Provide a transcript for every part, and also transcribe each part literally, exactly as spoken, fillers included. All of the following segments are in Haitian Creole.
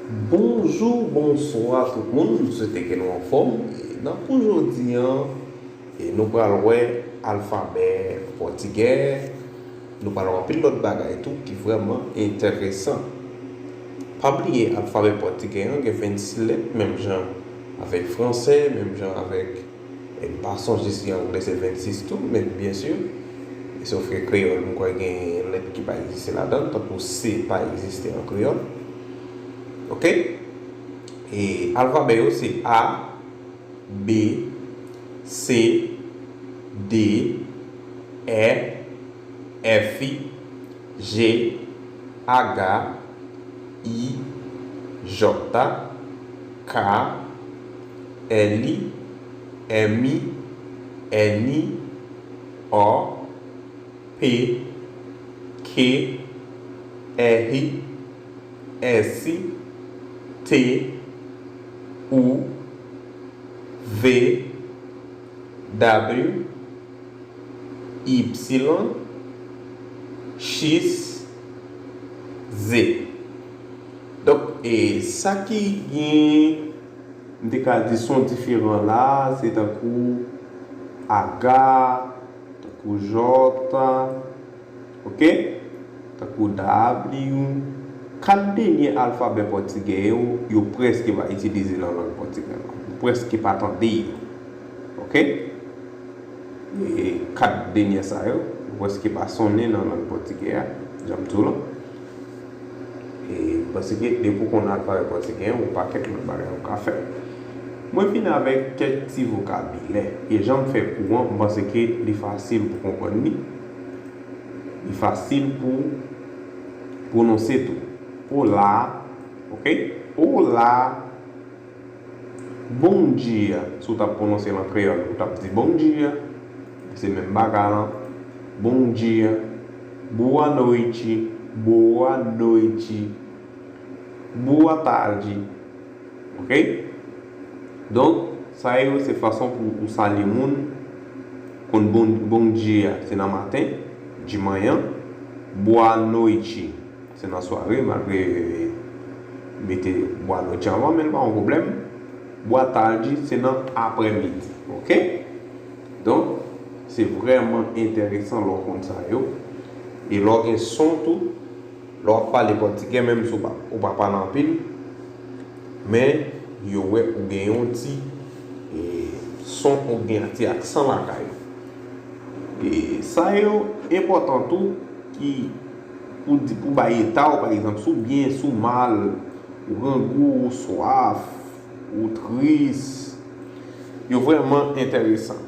Bonjou, bonswa tout moun, m swete ke nou anfòm. E nan kou jodi a, e nou pral wè alfabè pòtigè, nou pral wè anpil lòt bagay tou ki vrèman enteresan. Pa bliye, alfabè pòtigè a gen vennsis lèt, menm jan avèk fransè, menm jan avèk, e m pa sonje si anglè se vennsis tou, men byen si, e sof ke kreyòl, m kwè gen lèt ki pa egziste ladan l, tankou C pa egziste an kreyòl. Oke? E alfabè yo se A, B, C, D, E, F, G, H, I, J, K, L, M, N, O, P, Q, R, S, T, U, V, W, Y, X, Z. Donk, e sa ki gen, m te ka di son diferan la, se tankou H, tankou J, oke? Tankou W. Kat dènye alfabè pòtigè yo, yo prèske pa itilize nan lang pòtigè la. Ou prèske pa tande yo. Oke? E kat dènye sa yo, yo prèske pa sonnen nan lang pòtigè a, jan m di w lan. E m panse ke depi w konn alfabè pòtigè a, yon pakèt lòt bagay ou ka fè. Mwen vin avèk kèk ti vokabilè. E jan m fè kou an, m panse ke li fasil pou konprann li. Li fasil pou pwononse tou. Olá, oke? Olá. Bom dia, si w t ap pwononse l an kreyòl, ou t ap di bon dia. Se menm bagay lan. Bom dia. Boa noite. Boa noite. Boa tarde. Oke? Donk, sa yo se fason pou ou salye moun. Konn bon, bom dia, se nan maten, de manhã. Boa noite, se nan sware, malgre mete boa noite anvan, men l pa yon pwoblèm. Boa tarde, se nan aprèmidi. Oke? Donk, se vrèman enteresan lè w konn sa yo. E lè w gen son tou, lè w ap pale pòtigè, menm si w pa, ou pa pale anpil, men yo wè ou gen yon ti, e, son, ou gen ti aksan lakay ou. E sa yo enpòtan tou, ki pou di, pou bay eta w, pa egzanp, si w byen, si w mal, ou grangou, ou swaf, ou tris, yo vrèman enteresan.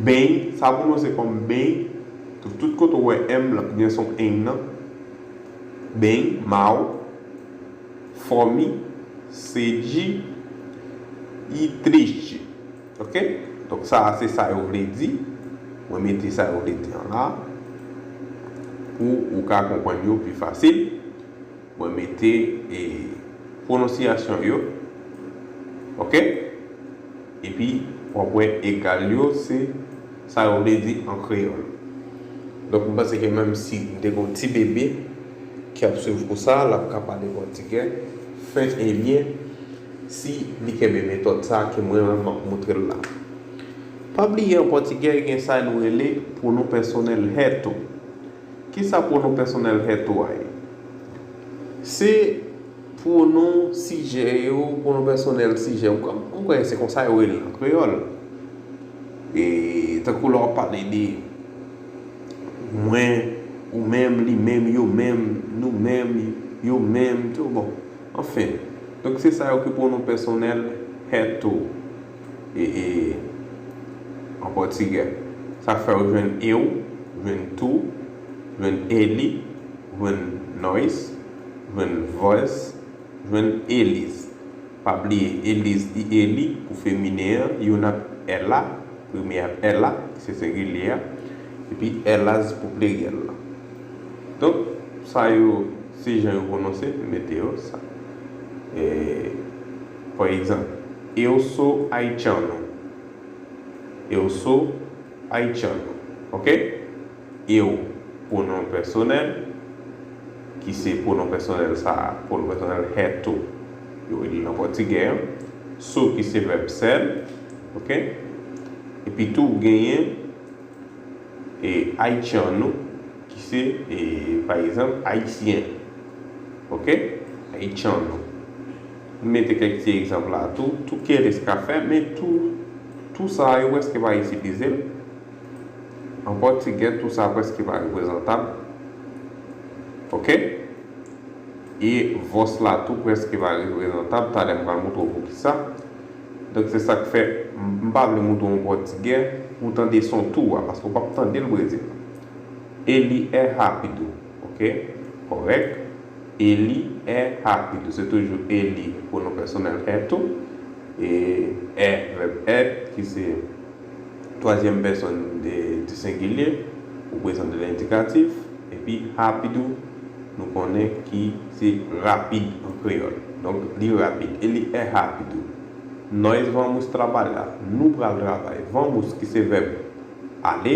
Bem, sa pwononse kòm bem, tout, tout kote w wè M, l ap gen son N nan. Bem, mal, fome, sede e triste. Oke? Donk, sa a se sa yo vle di. Mwen mete sa yo vle di an la pou ou ka konprann yo pi fasil. Mwen mete, e, pwononsyasyon yo. Oke? Epi, w ap wè egal yo, se sa yo vle di an kreyòl. Donk, m panse ke menm si m te gen yon ti bebe ki ap swiv kou sa a, l ap ka pale pòtigè fen e byen si li kenbe metòd sa a ke mwen menm m ap montre l la. Pa bliye, an pòtigè, gen sa nou rele pwonon pèsonèl reto. Kisa pwonon pèsonèl reto a ye? Se pwonon sijè yo, pwonon pèsonèl sijè. M kwè, m kwè se konsa yo rele l an kreyòl. E tankou lè w ap pale de mwen, ou menm, li menm, yo menm, nou menm, yo menm, tou bon. Anfen, donk se sa yo ki pwonon pèsonèl reto. E, e, an pòtigè. Sa k fè w jwenn eu, jwenn tu, jwenn ele, jwenn nós, jwenn vós, jwenn eles. Pa bliye, eles e ele pou feminen an, youn ap ela, premye ap ela, ki se sengilye a, epi elas pou pleryèl la. Donk, sa yo, se jan yo pwononse, mete yo sa. E, pa egzanp, eu sou haitiano. Eu sou haitiano. Oke? Eu, pwonon pèsonèl, ki se pwonon pèsonèl sa a, pwonon pèsonèl he tou. Yo rele l an pòtigè an. Sou ki se vèb ser, oke? Epi tou, ou genyen e haitiano, ki se, e, pa egzanp, ayisyen. Oke? Haitiano. M mete kèk ti egzanp la tou. Tú quieres café, men tú, tú sa a, yo prèske pa itilize l. An pòtigè, tú sa a prèske pa reprezantab. Oke? E vos la tou prèske pa reprezantab. Talè m pral montre w poukisa. Donk, se sa k fè m, m pa vle montre w an pòtigè pou w tande son tú a, paske w p ap tande l Brezil. Ele é rápido, oke? Kòrèk. Ele é rápido. Se toujou ele, pwonon pèsonèl he tou. E é, vèb é, ki se twazyèm pèsòn de, di sengilye, ou prezan de lendikatif. Epi rápido, nou konnen ki se rapid an kreyòl. Donk, li rapid. Ele é rápido. Nós vamos trabalhar. Nou pral travay. Vamos, ki se vèb ale.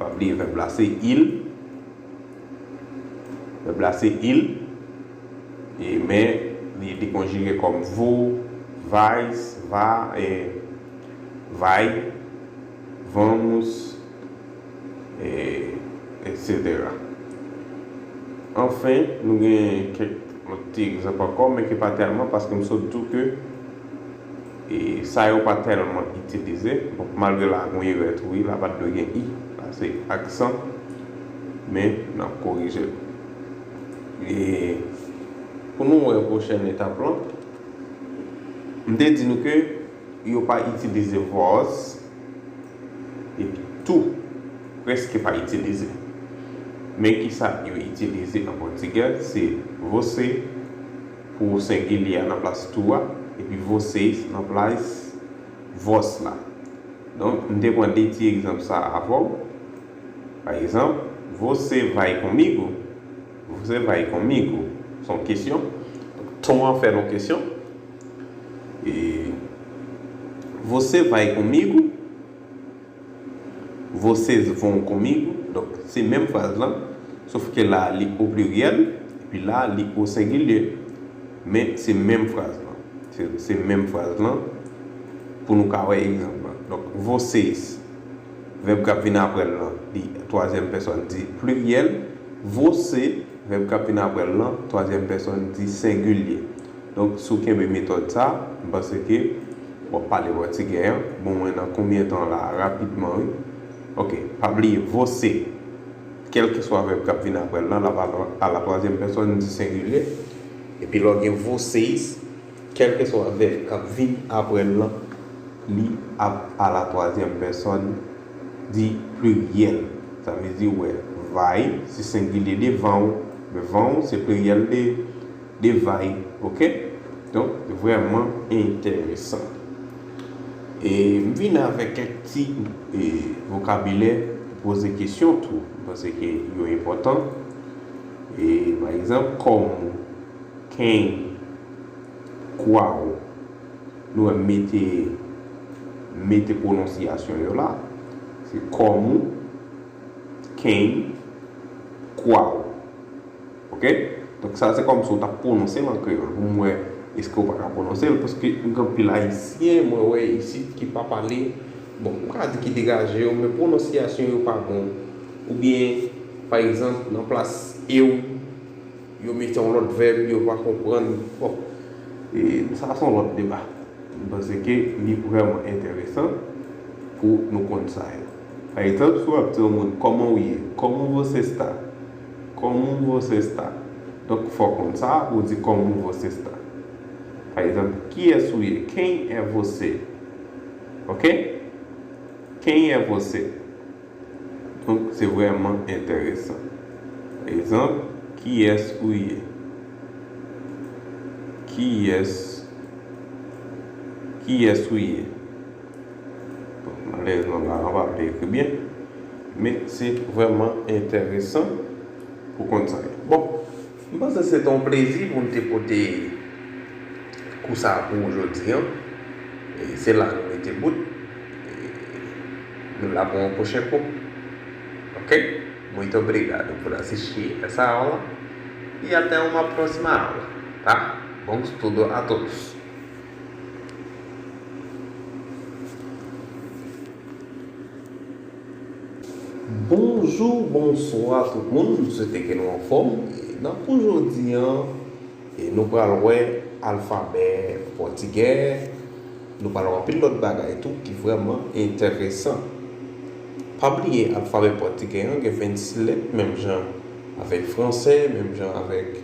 Pa bliye vèb la se ir. Vèb la se ir. E, men, li, li konjige kòm vou, vais, va, e, vai, vamos, e, etsetera. Anfen, nou gen kèk lòt ti egzanp ankò, men ki pa tèlman, paske m sot di w ke, e, sa yo pa tèlman itilize. Bon, malgre la, gen erè tou, wi, la pa t dwe gen i. La, se aksan, men n ap korije l. E pou nou wè pwochèn etap lan, m te di nou ke yo pa itilize vos, epi tú prèske pa itilize. Men ki sa yo itilize an pòtigè, se você pou sengilye a nan plas tú a, epi vocês nan plas vos la. Donk, m te pran de ti egzanp sa a avè w. Pa egzanp, você vai comigo? Você vai comigo? Se yon kesyon. Donk, ton an fè l yon kesyon. E, você vai comigo? Vocês vão comigo? Donk, se menm fraz lan, sof ke la, li o pliryèl, epi la, li o sengilye. Men, se menm fraz lan. Se, se menm fraz lan pou nou ka wè egzanp lan. Donk, vocês, vèb k ap vin apre l lan, li twazyèm pèsòn di pliryèl. Você, vèb k ap vin apre l lan, twazyèm pèsòn di sengilye. Donk, si w kenbe metòd sa, m panse ke w ap pale pòtigè an. Bon, mwen nan konbyen tan la? Rapidman, wi. Oke, pa bliye, você. Kèlkeswa vèb k ap vin apre l lan, l ap a la twazyèm pèsòn di sengilye. Epi lè w gen vocês, kèlkeswa vèb k ap vin apre l lan, li ap a la twazyèm pèsòn di pliryèl. Sa vle di, w wè, vai, se sengilye de vão, men vão, se pliryèl de, de vai, oke? Donk, vrèman enteresan. E m vin avèk kèk ti, e, vokabilè, poze kesyon tou. M panse ke yo enpòtan. E, pa egzanp, como, quem, qual. Nou wè m mete, mete pwononsyasyon yo la. Se como, quem, qual. Oke? Donk, sa se kòmsi w t ap pwononse l an kreyòl. Pou m wè, èske w pa ka pwononse l? Paske m gen anpil Ayisyen, mwen wè isit, ki pa pale, bon, m ka di ki degaje yo, men pwononsyasyon yo pa bon. Oubyen, pa egzanp, nan plas eu, yo mete yon lòt vèb, yo pa konprann. Bon, e, sa se yon lòt deba. M panse ke li vrèman enteresan pou nou konn sa yo. Pa egzanp, si w ap di yon moun, "Como w ye?" "Como você está?" "Como você está?" Donk, fò w konn sa pou w di, "Como você está?" Pa egzanp, "Quem é você?" Oke? "Quem é você?" Donk, se vrèman enteresan. Pa egzanp, "Kiyès ou ye?" "Kiyès, kiyès ou ye?" Bon, malerezman, la, mwen pa vle ekri byen. Men, se vrèman enteresan pou konn sa yo. Bon, m panse se te yon plezi pou m te pote kou sa a pou ou jodi a. E se la nou mete bout. E nou la pou yon pwochen kou. Oke? Muito obrigado por assistir essa aula. Y até uma próxima aula, tá? Bom estudo a todos. Bonjou, bonswa tout moun, m swete ke nou anfòm. E nan kou jodi a, e nou pral wè alfabè pòtigè, nou pral wè anpil lòt bagay tou ki vrèman enteresan. Pa bliye, alfabè pòtigè an gen vennsis lèt, menm jan avèk fransè, menm jan avèk